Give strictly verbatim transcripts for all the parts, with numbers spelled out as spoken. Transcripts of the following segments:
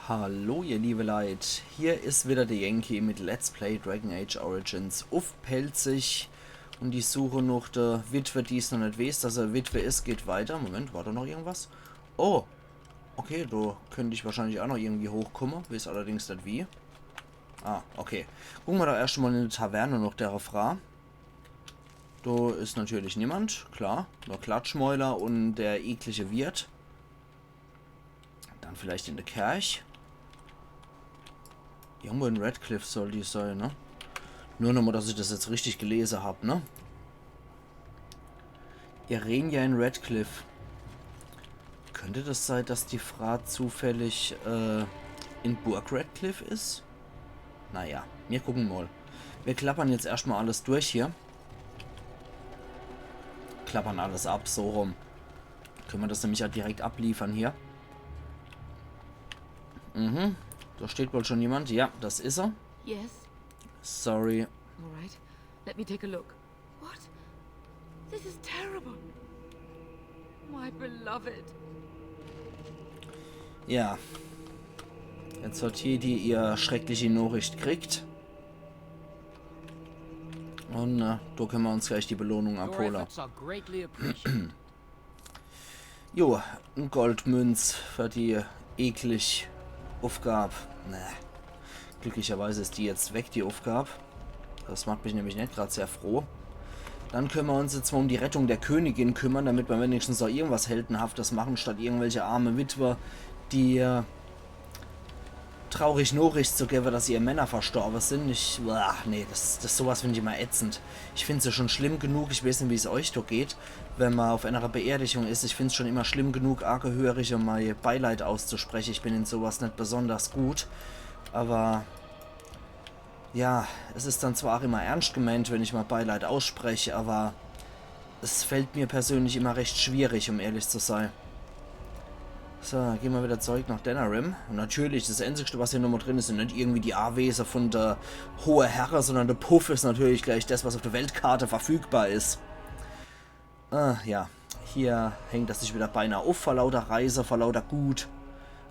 Hallo ihr liebe Leit, hier is wieder de Yankee mit Let's Play Dragon Age Origins uff Pälzisch un ich such noch de Witwe, die's noch net weeß, dass er Witwe is. Geht weiter. Moment, war do noch irgendwas? Oh, okay, do könnt ich wahrscheinlich aa noch irgendwie hochkumme, weeß allerdings net wie. Ah, okay. Gucke mer doch erscht mol in de Taverne noch dere Fra. Do is natürlich niemand, klar. Nur Klatschmäuler un der eklige Wirt. Dann vielleicht in de Kerch. Irgendwo in Redcliffe soll die sei, ne? Nur nochmol, dass ich das jetzt richtig gelese hab, ne? Ireenia in Redcliffe. Könnt das sei, dass die Fra zufällig, äh, in Burg Redcliffe is? Naja, mir gucke mol. Mir klappern jetzt erscht mol alles durch hier. Klappern alles ab, so rum. Könne mer das nämlich aa direkt abliefern hier. Mhm. Do steht wohl schon jemand. Ja, das is er. Yes? Sorry. All right. Let me take a look. What? This is terrible. My beloved. Ja. Jetzt hat hier die ihr schreckliche Nachricht kriegt. Un, äh, do könne mer uns gleich die Belohnung Your abhole. efforts are greatly appreciated. Jo, e Goldmünz für die eklig Uffgab. Ne. Glücklicherweise is die jetzt weg, die Uffgab. Das macht mich nämlich net grad sehr froh. Dann könne mer uns jetzt mol um die Rettung der Königin kümmern, damit mer wenigstens aa irgendwas Heldenhaftes machen, statt irgendwelche arme Witwe, die, äh, traurig Nachricht zu gewwe, dass ihr Männer verstorbe sin. Ich, uah, nee, das, das sowas find ich immer ätzend. Ich find's jo schon schlimm genug, ich weeß net, wie's euch do geht, wenn mer uff enere Beerdigung is. Ich find's schon immer schlimm genug, Aagehörige mei Beileid auszuspreche. Ich bin in sowas net besonders gut. Aber ja, es is dann zwar aa immer ernscht gemeint, wenn ich mol Beileid aussprech, aber es fällt mir persönlich immer recht schwierig, um ehrlich zu sei. So, gehn mer wieder zurück nach Denerim. Un natürlich, das Einzigste, was hier nochmol drin is, sin net irgendwie die Awese von de hohe Herre, sondern de Puff is natürlich gleich das, was uff de Weltkarte verfügbar is. Äh, ja, hier hängt das sich wieder beinah uff vor lauter Reise, vor lauter Gut.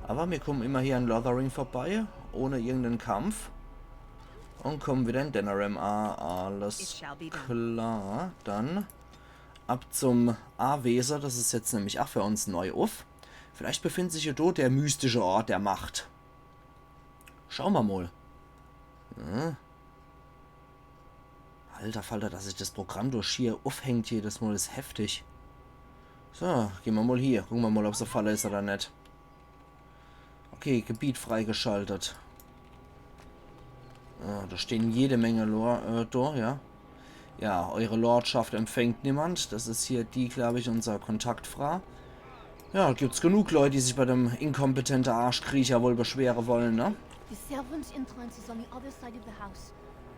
Aber mir kumme immer hier an Lothering vorbei, ohne irgenden Kampf. Un kumme wieder in Denerim aa. Alles klar. Dann ab zum Awese, das is jetzt nämlich aa für uns neu uff. Vielleicht befindet sich jo do der mystische Ort der Macht. Schaue mer mol. Ja. Alter Falter, dass sich das Programm do schier uffhängt jedes Mol, is heftig. So, gehn mer mol hier. Gucke mer mol, ob's e Falle is oder net. Okay, Gebiet freigeschaltet. Ah, do stehn jede Menge Lor-, äh, do, ja. Ja, eure Lordschaft empfängt niemand. Das is hier die, glaub ich, unser Kontaktfra. Ja, gibt's genug Leut, die sich bei dem inkompetente Arschkriecher wohl beschwere wolle, ne? The servants' entrance is on the other side of the house.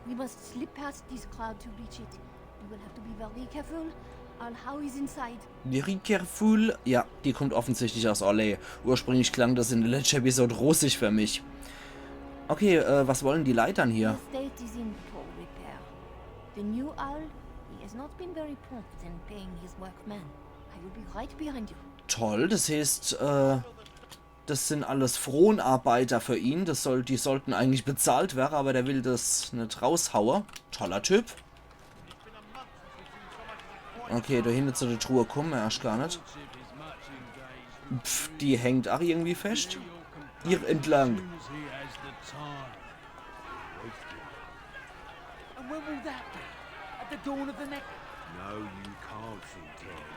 We must slip past this crowd to reach it. We will have to be very careful. Alhau is inside. Very careful. Ja, die kommt offensichtlich aus Orlais. Ursprünglich klang das in de letschte Episode russisch für mich. Okay, äh, was wollen die Leit dann hier? The estate is in poor repair. The new Owl, he has not been very prompt in paying his workmen. I will be right behind you. Toll, das heißt, äh, das sin alles Fronarbeiter für ihn. Das soll, die sollten eigentlich bezahlt wäre, aber der will das net raushaue. Toller Typ. Okay, do hinne zu der Truhe kumme mer erscht gar net. Pff, die hängt ach irgendwie fescht. Hier entlang. And when will that be? At the dawn of the next. No, you can't see terribly.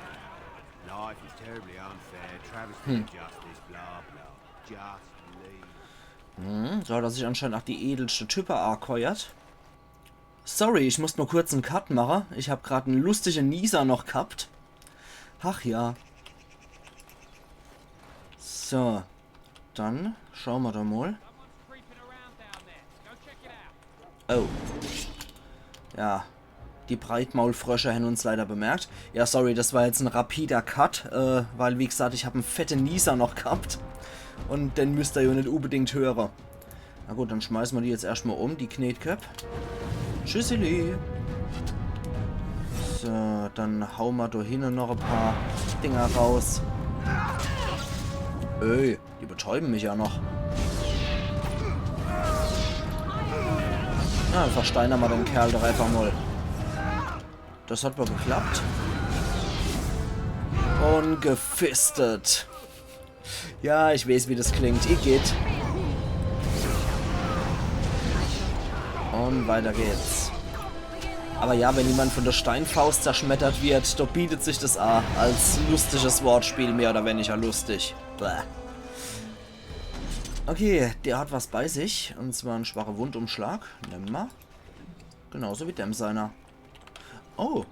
Life is terribly unfair. Travesty of justice, blah, blah. Just leave. Hm, so hat er sich anscheinend ach die edelste Type aakeuert. Sorry, ich muss nur kurz en Cut mache. Ich hab grad en lustige Nieser noch gehabt. Ach ja. So, dann schaue mer do mol. Oh. Ja, die Breitmaulfrösche hän uns leider bemerkt. Ja, sorry, das war jetzt en rapider Cut, äh, weil, wie gesagt, ich hab en fette Nieser noch gehabt. Un den müsst er jo net unbedingt höre. Na gut, dann schmeiße mer die jetzt erscht mol um, die Knetköpp. Tschüssili. So, dann haue mer do hinne noch e paar Dinger raus. Ey, die betäube mich ja noch. Na, dann versteiner ma den Kerl doch einfach mal. Das hat wohl geklappt. Und gefistet. Ja, ich weiß, wie das klingt. Igitt. Und weiter geht's. Aber ja, wenn jemand von der Steinfaust zerschmettert wird, da bietet sich das a als lustiges Wortspiel, mehr oder weniger lustig. Bäh. Okay, der hat was bei sich. Und zwar en schwache Wundumschlag. Nimm ma. Genauso wie dem seiner. Oh.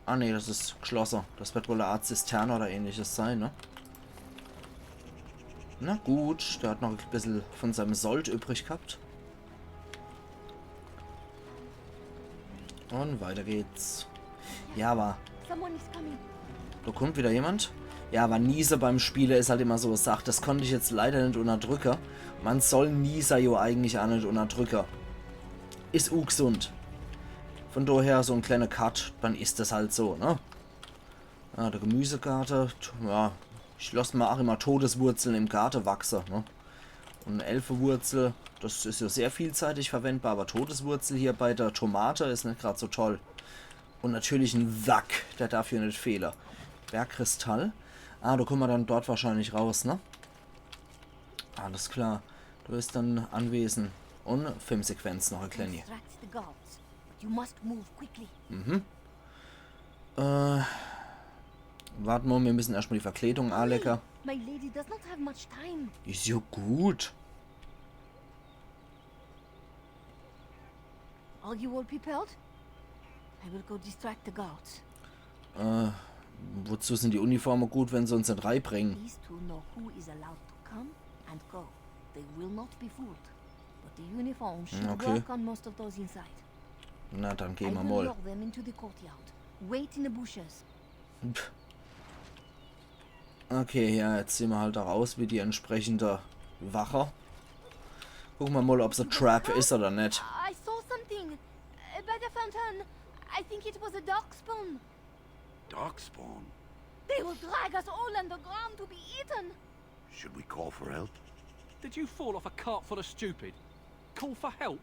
Ah nee, das is geschlosse. Das wird wohl e Art Zisterne oder ähnliches sein, ne? Na gut, der hat noch e bissel von seinem Sold übrig gehabt. Und weiter geht's. Ja, aber Someone is coming. Da kommt wieder jemand. Ja, aber Niese beim Spiele is halt immer so e Sach. Das konnt ich jetzt leider net unterdrücke. Man soll Niese jo eigentlich a net unterdrücke. Is ugesund. Von daher so en kleiner Cut, dann is das halt so, ne? Ah, der Gemüsegarte. T-, ja, ich lass ma a immer Todeswurzeln im Garte wachse, ne? Und Elfewurzel, das is ja sehr vielseitig verwendbar, aber Todeswurzel hier bei der Tomate is net grad so toll. Und natürlich en Sack, der darf hier net fehle. Bergkristall. Ah, da kommen ma dann dort wahrscheinlich raus, ne? Alles klar. Du bist dann anwesend. Und Filmsequenz noch e kleine. Distract the guards, but you must move quickly. Mhm. Äh, warte mal, wir müssen erstmal die Verkleidung anlegen. My lady does not have much time. Is ja gut. Are you all prepared? I will go distract the guards. Äh, wozu sind die Uniformen gut, wenn sie uns nicht reinbringen? These two know who is allowed to come and go. They will not be fooled. But the uniforms should, hm, okay, work on most of those inside. Na, dann gehen wir mal. I will lure them into the courtyard. Wait in the bushes. Pff. Okay, ja, jetzt sehen wir halt da raus wie die entsprechende Wache. Gucken wir mal, ob sie Trap ist oder nicht. I saw something uh, by the fountain. I think it was a darkspawn. Darkspawn? They will drag us all underground to be eaten. Should we call for help? Did you fall off a cart full of stupid? Call for help?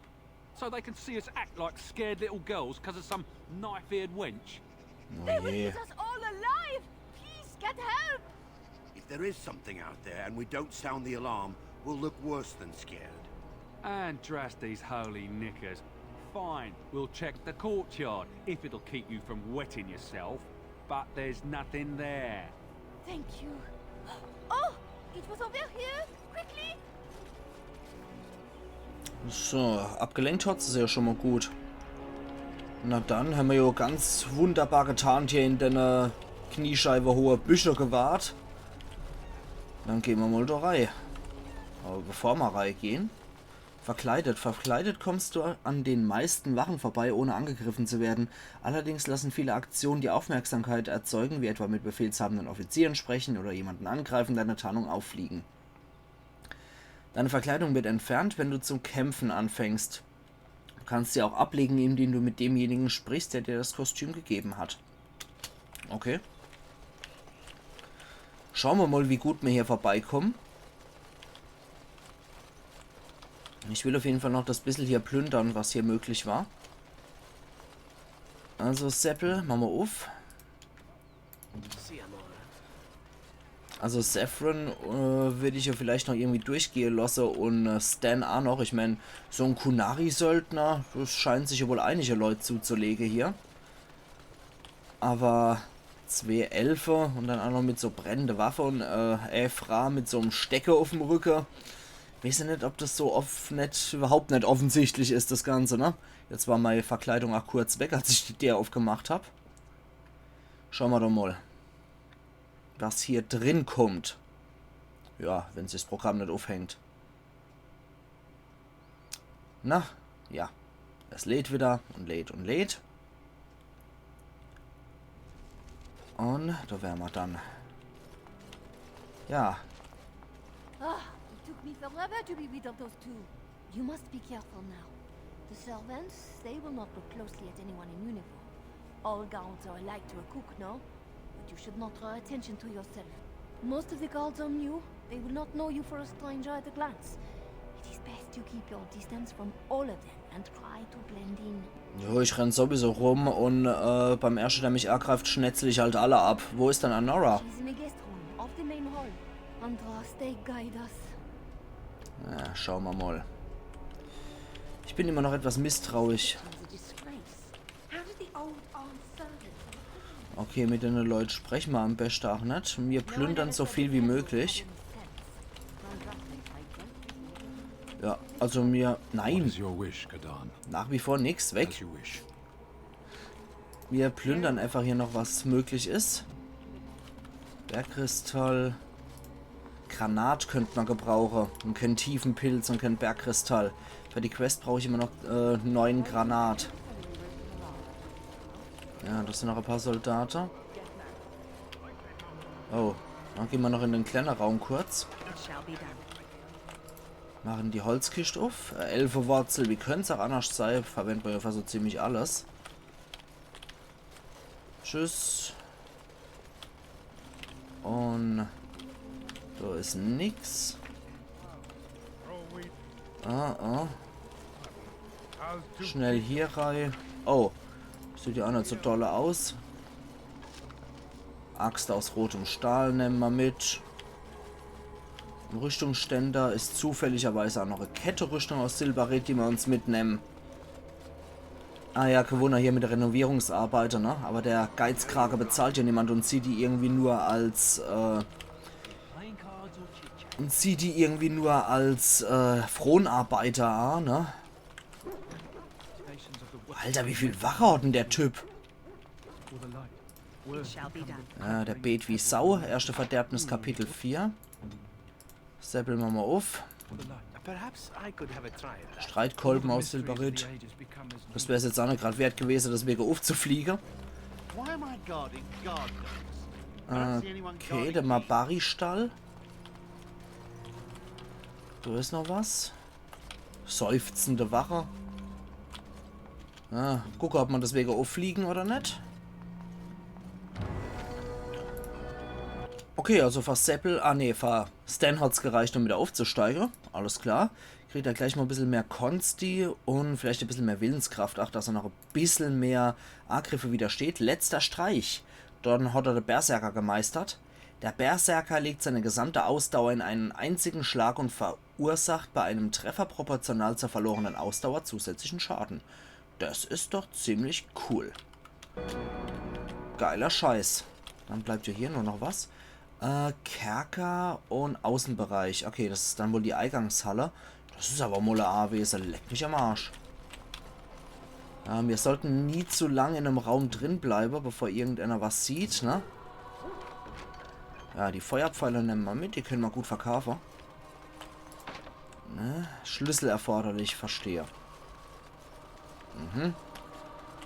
So they can see us act like scared little girls 'cause of some knife-eared wench? Oh, they will eat us all alive! Please get help! If there is something out there and we don't sound the alarm, we'll look worse than scared. Andraste's holy knickers. Fine, we'll check the courtyard if it'll keep you from wetting yourself. But there's nothing there. Thank you. Oh, it was over here! Quickly! So, abgelenkt hat sie ja schon mal gut. Na dann, haben wir ja ganz wunderbar getarnt hier in den, äh, kniescheibehohe Büsche gewahrt. Dann gehen wir mal da rein. Aber bevor wir reingehen, verkleidet. Verkleidet kommst du an den meisten Wachen vorbei, ohne angegriffen zu werden. Allerdings lassen viele Aktionen, die Aufmerksamkeit erzeugen, wie etwa mit befehlshabenden Offizieren sprechen oder jemanden angreifen, deine Tarnung auffliegen. Deine Verkleidung wird entfernt, wenn du zu kämpfen anfängst. Du kannst sie auch ablegen, indem du mit demjenigen sprichst, der dir das Kostüm gegeben hat. Okay. Schauen wir mal, wie gut wir hier vorbeikommen. Ich will auf jeden Fall noch das bissel hier plündern, was hier möglich war. Also Seppel, machen wir auf. Also Zevran, äh, würd ich ja vielleicht noch irgendwie durchgehen lassen und, äh, Sten auch noch. Ich mein, so en Qunari-Söldner, das scheinen sich ja wohl einige Leute zuzulegen hier. Aber zwee Elfe und dann auch noch mit so brennende Waffe und, äh, e Frau mit so'm Stecke auf'm Rücke. Weiß ich net, ob das so off-, net, überhaupt net offensichtlich is, das Ganze, ne? Jetzt war meine Verkleidung auch kurz weg, als ich die Tür aufgemacht hab. Schauen wir doch mal, was hier drin kommt. Ja, wenn sich das Programm net aufhängt. Na, ja. Es lädt wieder und lädt und lädt. Und da wären wir dann. Ja. Ah, it took me forever to be rid of those two. You must be careful now. The servants, they will not look closely at anyone in uniform. All guards are alike to a cook, no? But you should not draw attention to yourself. Most of the guards are new. They will not know you for a stranger at a glance. It is Best you keep your distance from all of them and try to blend in. Jo, ich renn sowieso rum un äh, beim erschte, der mich agreift, schnetzel ich halt alle ab. Wo is dann Anora? She's in the guest room of the main hall. Andraste, guide us. Ja, schau mer mol. Ich bin immer noch etwas misstrauisch. It's a disgrace. How did the old armed servants Okay, mit denne Leut spreche mer am beschte ach net. Mir plündern so viel wie möglich. Ja, also mir... What Nein, is your wish, Kadan? nach wie vor nix. Weg. As you wish. Mir plündern einfach hier noch, was möglich is. Bergkristall. Granat könnt mer gebrauche. Un kän Tiefenpilz un kän Bergkristall. Für die Quest brauch ich immer noch äh, neun Granat. Ja, das sin noch e paar Soldate. Oh, dann gehn mer noch in den klenne Raum kurz. It shall be done. Machen die Holzkischt uff. Äh, Elfewurzel, wie könnt's ach annerscht sei? Verwendt mer jo für so ziemlich alles. Tschüss. Un do is nix. Ah, ah. Schnell hier rei. Oh, sieht jo ach net so dolle aus. Axt aus rotem Stahl nemme mer mit. Im Rüstungsständer is zufälligerweise ach noch e Ketterüstung aus Silberit, die mer uns mitnemme. Ah ja, kee Wunner hier mit de Renovierungsarbeite, ne? Aber der Geizkrage bezahlt jo niemand un sieht die irgendwie nur als äh, un sieht die irgendwie nur als äh, Fronarbeiter an, ne? Alter, wie viel Wache hat denn der Typ? It shall be done. Ja, der bet wie Sau. Erschte Verderbnis, Kapitel vier. Seppel mer mol uff. Perhaps I could have a try at that. Streitkolben aus Silberit. Das wär's jetzt ach net grad wert gewese, deswege uffzufliege. Why am I guarding guard dogs? I don't see anyone Okay, guarding der me. Mabari-Stall. Do is noch was. Seufzende Wache. Ah, gucke, ob mer deswege uffliegen oder net. Okay, also fer Seppel, ah nee, fer Sten hat's gereicht, um wieder uffzusteige. Alles klar. Kriegt er gleich mol e bissel mehr Konsti un vielleicht e bissel mehr Willenskraft. Ach, dass er noch e bissel mehr Agriffe widersteht. Letzter Streich. Dann hat er de Berserker gemeistert. Der Berserker legt seine gesamte Ausdauer in einen einzigen Schlag und verursacht bei einem Treffer proportional zur verlorenen Ausdauer zusätzlichen Schaden. Das is doch ziemlich cool. Geiler Scheiß. Dann bleibt ja hier nur noch was. Äh, Kerker un Außenbereich. Okay, das is dann wohl die Eingangshalle. Das is aber mol e Awese. Leck mich am Arsch. Ja, mir sollten nie zu lang in em Raum drin bleibe, bevor irgendeiner was sieht, ne? Ja, die Feuerpfeile nemme mer mit, die könne mer gut verkaafe. Ne? Schlüssel erforderlich, verstehe. Mhm.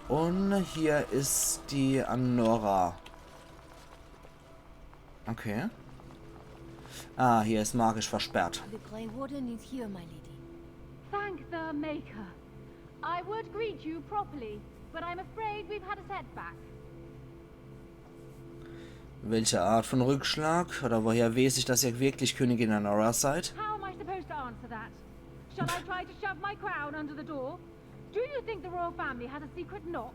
Un hier is die Anora. Okay. Ah, hier is magisch versperrt. The Grey Warden is here, my lady. Thank the Maker. I would greet you properly, but I'm afraid we've had a setback. Welche Art von Rückschlag? Oder woher weeß ich, dass ihr wirklich Königin Anora seid? How am I supposed to answer that? Shall I try to shove my crown under the door? Do you think the royal family had a secret knock?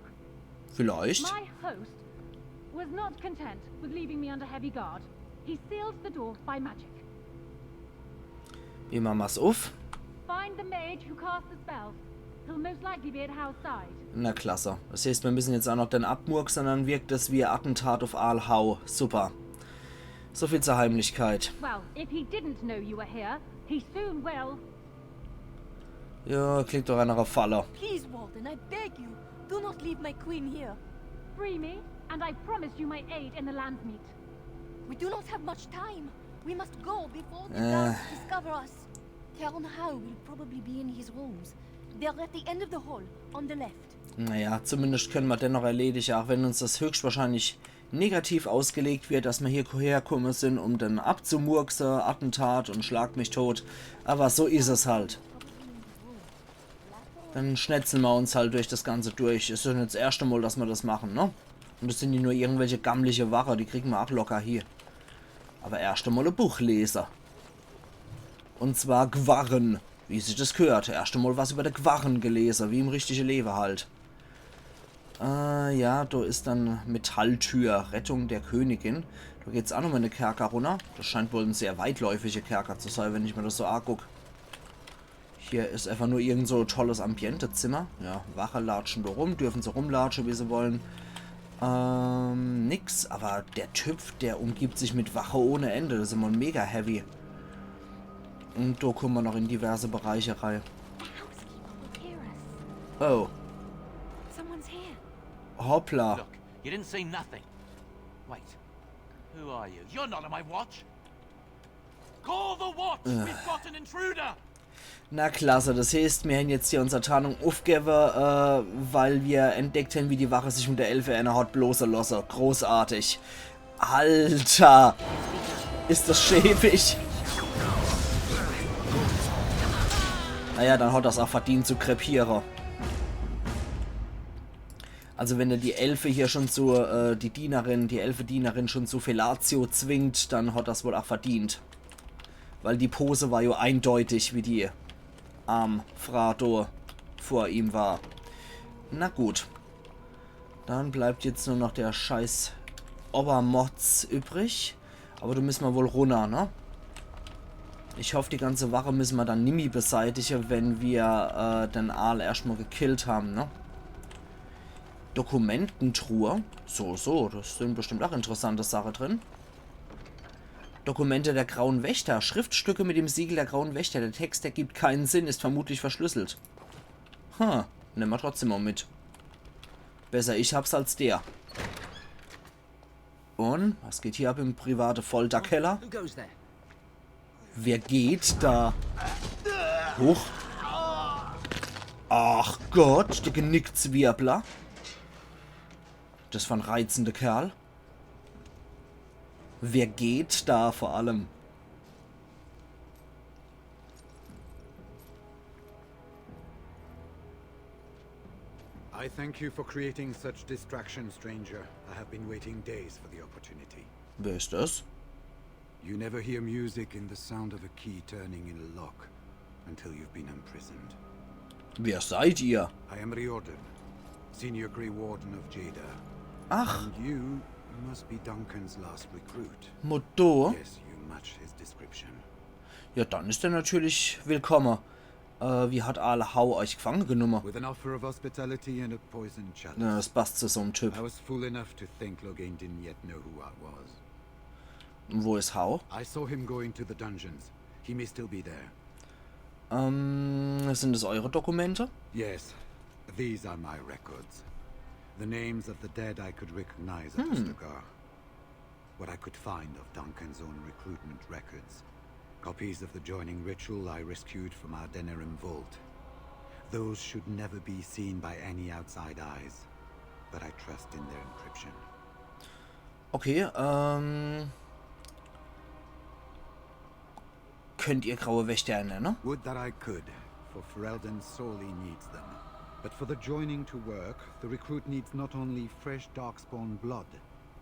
Vielleicht. My host was not content with leaving me under heavy guard. He sealed the door by magic. Wie mache mer's uff? Find the mage who cast the spell. He'll most likely be at Hao's side. Na klasse. Das heißt, mir müssen jetzt auch noch den abmurksen, dann wirkt das wie e Attentat auf Arl Hao. Super. So viel zur Heimlichkeit. Well, if he didn't know you were here, he soon will. Ja, klingt doch nach einer Falle. Please, Warden, I beg you, do not leave my queen here. Free me, and I promise you my aid in the Landsmeet. We do not have much time. We must go before the Uh. guards discover us. Caron Hao will probably be in his rooms. They're at the end of the hall, on the left. Naja, zumindest können wir den noch erledigen, auch wenn uns das höchstwahrscheinlich negativ ausgelegt wird, dass wir hierher gekommen sind, um den abzumurksen, Attentat und schlag mich tot. Aber so ist es halt. Dann schnetzeln wir uns halt durch das Ganze durch. Ist ja nicht das erste Mal, dass wir das machen, ne? Und das sind ja nur irgendwelche gammliche Wache, die kriegen wir auch locker hier. Aber erst einmal ein Buch lesen. Und zwar Gwarren. Wie sich das gehört. Erscht emol was über de Gwarren gelese, wie im richtige Lewe halt. Äh, ja, do is dann Metalltür, Rettung der Königin. Do geht's aa nochmol in de Kerker runner. Das scheint wohl en sehr weitläufige Kerker zu sei, wenn ich mir das so aguck. Hier is einfach nur irgend so tolles Ambientezimmer. Ja, Wache latschen do rum, dürfen se rumlatsche, wie se wollen. Ähm, nix, aber der Typ, der umgibt sich mit Wache ohne Ende. Das is immer mega heavy. Und do kumme mer noch in diverse Bereiche rei. The housekeeper will hear us. Oh, Someone's here. hoppla. Look, you didn't say nothing. Wait. Who are you? You're not on my watch. Call the watch! We've got an intruder! Na klasse, das heeßt, mir hän jetzt hier unser Tarnung ufgewwe, äh, weil mir entdeckt hän, wie die Wache sich unter Elfe änner hat blose losse. Großartig. Alter! Is das schäbig. Naja, dann hat das aa verdient zu krepiere. Also wenn er die Elfe hier schon zu, äh, die Dienerin, die Elfedienerin schon zu Fellatio zwingt, dann hat das wohl aa verdient. Weil die Pose war jo eindeutig, wie die arm Fraa do vor ihm war. Na gut. Dann bleibt jetzt nur noch der scheiß Obermotz übrig. Aber do misse mer wohl runner, ne? Ich hoff, die ganze Wache misse mer dann nimmi beseitige, wenn mir, äh, den Aal erscht mol gekillt hän, ne? Dokumententruhe. So, so, das sin bestimmt aa interessante Sache drin. Dokumente der Grauen Wächter. Schriftstücke mit dem Siegel der Grauen Wächter. Der Text ergibt keinen Sinn, ist vermutlich verschlüsselt. Ha, nemme mer trotzdem mol mit. Besser ich hab's als der. Und was geht hier ab im private Folterkeller? Who goes there? Wer geht da? Huch. Ach Gott, der Genickzwirbler. Das war en reizender Kerl. Wer geht da vor allem? I thank you for creating such distraction, stranger. I have been waiting days for the opportunity. Wer ist das? You never hear music in the sound of a key turning in a lock until you've been imprisoned. Wer seid ihr? I am Riordan, Senior Grey Warden of Jada. Ach, And you must be Duncan's last recruit. Modo? Yes, you match his description. Ja, dann ist er natürlich willkommen. Äh, wie hat Aal Hau euch gefangen genommen? With an offer of hospitality and a poisoned chalice. Ja, das passt zu so einem Typ. I was fool enough to think Loghain didn't yet know who I was. Und wo ist Hau? I saw him going to the dungeons. He may still be there. Ähm, sind das eure Dokumente? Yes, these are my records. The names of the dead I could recognize at the Stukar. What I could find of Duncan's own recruitment records. Copies of the joining ritual I rescued from our Denerim vault. Those should never be seen by any outside eyes, but I trust in their encryption. Okay, ähm. Könnt ihr Graue Wächter ernennen? Would that I could, for Ferelden sorely needs them. But for the joining to work, the recruit needs not only fresh darkspawn blood,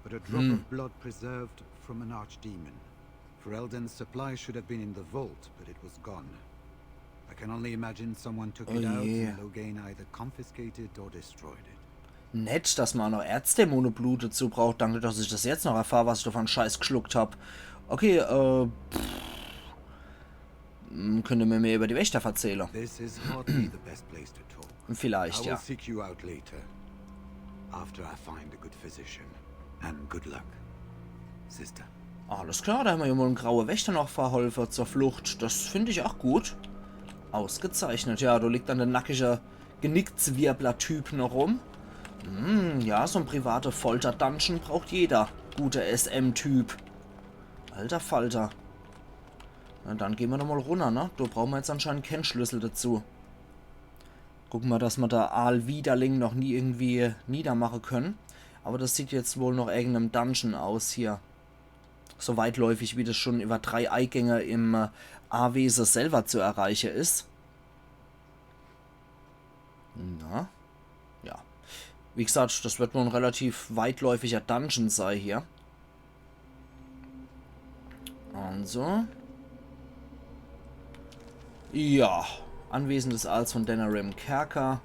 but a drop of blood preserved from an archdemon. Ferelden's supply should have been in the vault, but it was gone. I can only imagine someone took it Oh, out yeah. And Loghain either confiscated or destroyed it. Nett, dass man noch Erzdämone Blut dazu braucht. Danke, dass ich das jetzt noch erfahre, was ich da für einen Scheiß geschluckt hab. Okay, äh. Pff. Hm, könnt ihr mir mehr über die Wächter verzählen? This is hardly the best place to talk. Vielleicht, I will ja. Seek you out later, after I find a good physician. And good luck, sister. Alles klar, da haben wir ja mal einen Graue Wächter noch verholfen zur Flucht. Das finde ich auch gut. Ausgezeichnet. Ja, da liegt dann der nackige Genickzwirbler-Typ noch rum. Hm, ja, so ein private Folter-Dungeon braucht jeder gute S M-Typ. Alter Falter. Na, dann gehen wir noch mal runter, ne? Da brauchen wir jetzt anscheinend keinen Schlüssel dazu. Gucken wir, dass wir da Aal Widerling noch nie irgendwie niedermachen können. Aber das sieht jetzt wohl nach irgendeinem Dungeon aus hier. So weitläufig, wie das schon über drei Eingänge im, äh, Anwesen selber zu erreichen ist. Na? Ja. Wie gesagt, das wird wohl ein relativ weitläufiger Dungeon sein hier. Also. Ja, Anwesen des Aals von Denerim Kerker.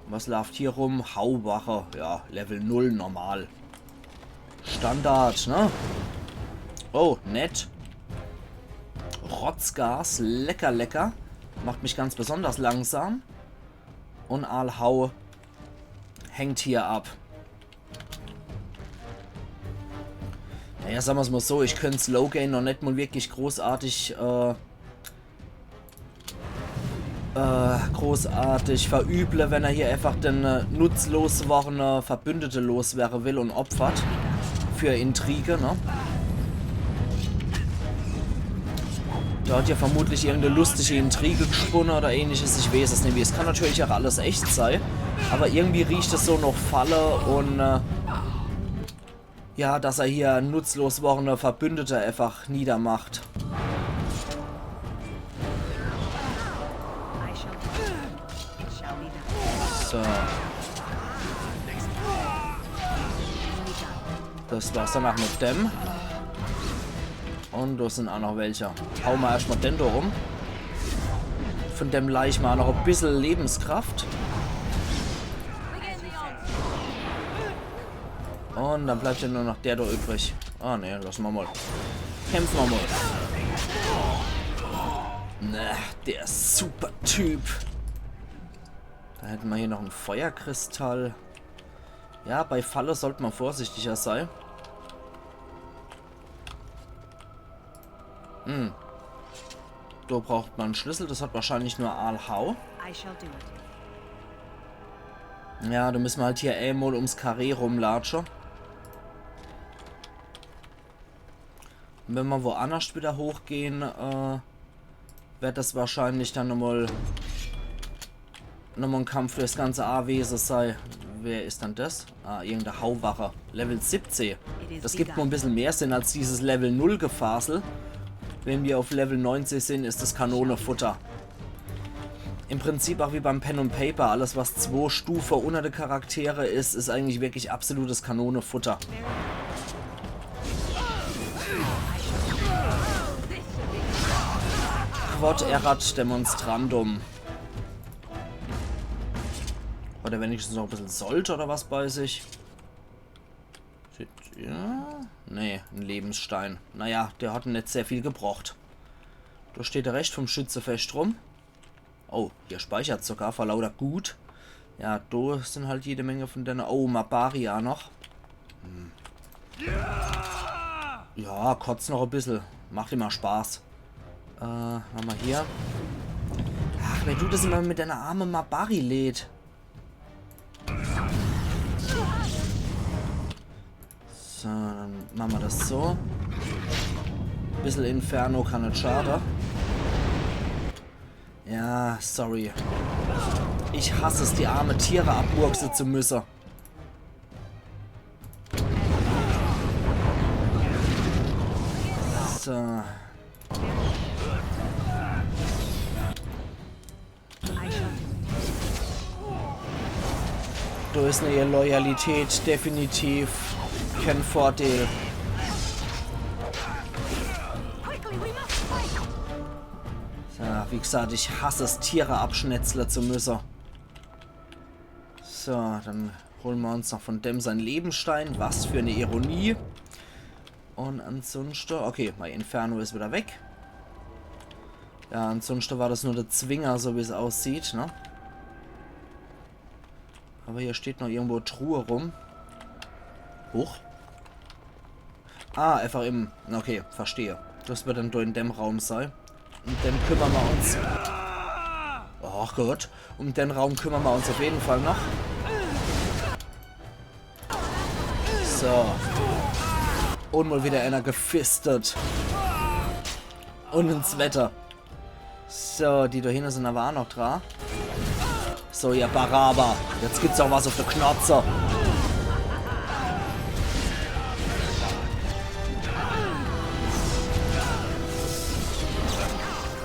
Was laaft hier rum? Hauwache, ja, Level null, normal. Standard, ne? Oh, nett. Rotzgas, lecker, lecker. Macht mich ganz besonders langsam. Un Aal Hau hängt hier ab. Naja, sage mer's mol so, ich könnt's Loghain noch net mol wirklich großartig, äh, äh, großartig verüble, wenn er hier einfach den, äh, nutzlos worrene Verbündete loswerre will un opfert für Intrige, ne? Der hat ja vermutlich irgendeine lustige Intrige gesponnen oder ähnliches, ich weiß es net. Es kann natürlich auch alles echt sei, aber irgendwie riecht es so noch Falle un, äh, ja, dass er hier nutzlos worrene Verbündete einfach niedermacht. So. Das war's dann auch mit dem. Un do sind auch noch welche. Haue mer erscht mol den do um. Von dem leih ich mer noch e bissel Lebenskraft. Un dann bleibt ja nur noch der do übrig. Ah, ne, lass mer mol. Kämpfe mer mol. Na, der Supertyp. Do hätte mer hier noch en Feuerkristall. Ja, bei Falle sollt mer vorsichtiger sei. Hm. Do braucht mer en Schlüssel, das hat wahrscheinlich nur Aal Hau. I shall do it. Ja, do müsse mer halt hier emol ums Karree rumlatsche. Un wenn mer woannerscht wieder hochgehn, äh, werd das wahrscheinlich dann nochmol, nochmol en Kampf durchs ganze Anwese sei. Wer is dann das? Ah, irgendeine Hauwache. Level siebzehn. Das gibt mol e bissel mehr Sinn als dieses Level null Gefasel. Wenn mer auf Level neunzig sind, is das Kanonefutter. Im Prinzip auch wie beim Pen und Paper. Alles, was zwo Stufe unter de Charaktere is, is eigentlich wirklich absolutes Kanonefutter. Quod erat demonstrandum. Hat er wenigstens noch e bissel Sold oder was bei sich? Sieht, ja, nee, en Lebensstein. Naja, der hat net sehr viel gebrocht. Do steht der Rescht vom Schützefescht rum. Oh, hier speichert sogar vor lauter Gut. Ja, do sind halt jede Menge von denne. Oh, Mabari auch noch. Hm. Ja, kotz noch e bissel. Macht immer Spaß. Äh, was hämmer hier? Ach, wer tut das immer mit deiner arme Mabari-Led? So, dann mache mer das so. Bissel Inferno kann net schade. Ja, sorry. Ich hass es, die arme Tiere abmurkse zu müsse. So. Do is eine Loyalität definitiv kein Vorteil. So, wie gesagt, ich hasse es, Tiere abschnetzle zu müsse. So, dann hole mer uns noch von dem sein Lebensstein. Was für eine Ironie. Und ansonsten, okay, mein Inferno is wieder weg. Ja, ansonsten war das nur der Zwinger, so wie es aussieht, ne? Aber hier steht noch irgendwo Truhe rum. Huch. Ah, einfach im. Okay, verstehe. Das wird dann do in dem Raum sei. Und dann kümmern wir uns. Ach Gott. Um den Raum kümmern wir uns auf jeden Fall noch. So. Und mal wieder einer gefistet. Und ins Wetter. So, die do hinne sind aber auch noch dra. So, ihr Baraba. Jetzt gibt's auch was auf der Knotze.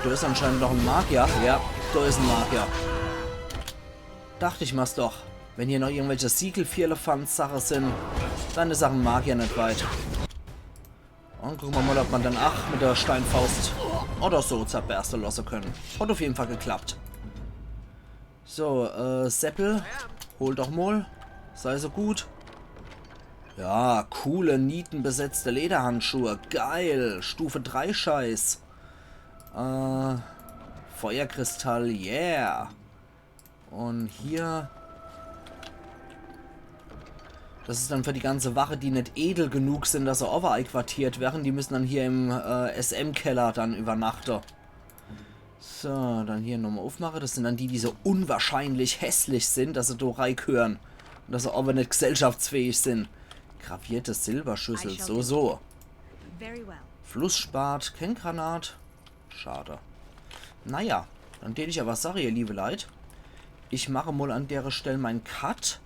Do is anscheinend noch en Magier. Ja, do is en Magier. Dacht ich mer's doch. Wenn hier noch irgendwelche Siegel-Firlefanz-Sache sind, dann is auch en Magier net weit. Und gucke mer mal, ob mer dann, ach, mit der Steinfaust. oder so zerberste losse könne. Hat uff jeden Fall geklappt. So, äh, Seppel, hol doch mol. Sei so gut. Ja, coole, nietenbesetzte Lederhandschuhe. Geil. Stufe drei Scheiß. Äh, Feuerkristall, yeah. Und hier. Das is dann für die ganze Wache, die net edel genug sin, dass se owwe einquartiert werre. Die müssen dann hier im äh, S M-Keller dann übernachte. So, dann hier nochmal uffmache. Das sin dann die, die so unwahrscheinlich hässlich sin, dass se do reigehöre. Und dass se owwe net gesellschaftsfähig sin. Gravierte Silberschüssel, so, so. Very well. Flussspat, kee Granat. Schade. Naja, dann tät ich awwer sage, ihr liebe Leit, ich mache mol an dere Stell mein Cut.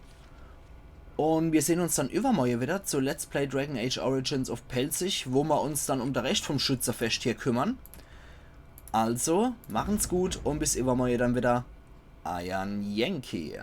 Und mir sehn uns dann iwwermorje wieder zu Let's Play Dragon Age Origins uff Pälzisch, wo mer uns dann um de Rescht vom Schützefescht hier kümmern. Also, machen's gut und bis iwwermorje dann wieder. Eiern Yankee.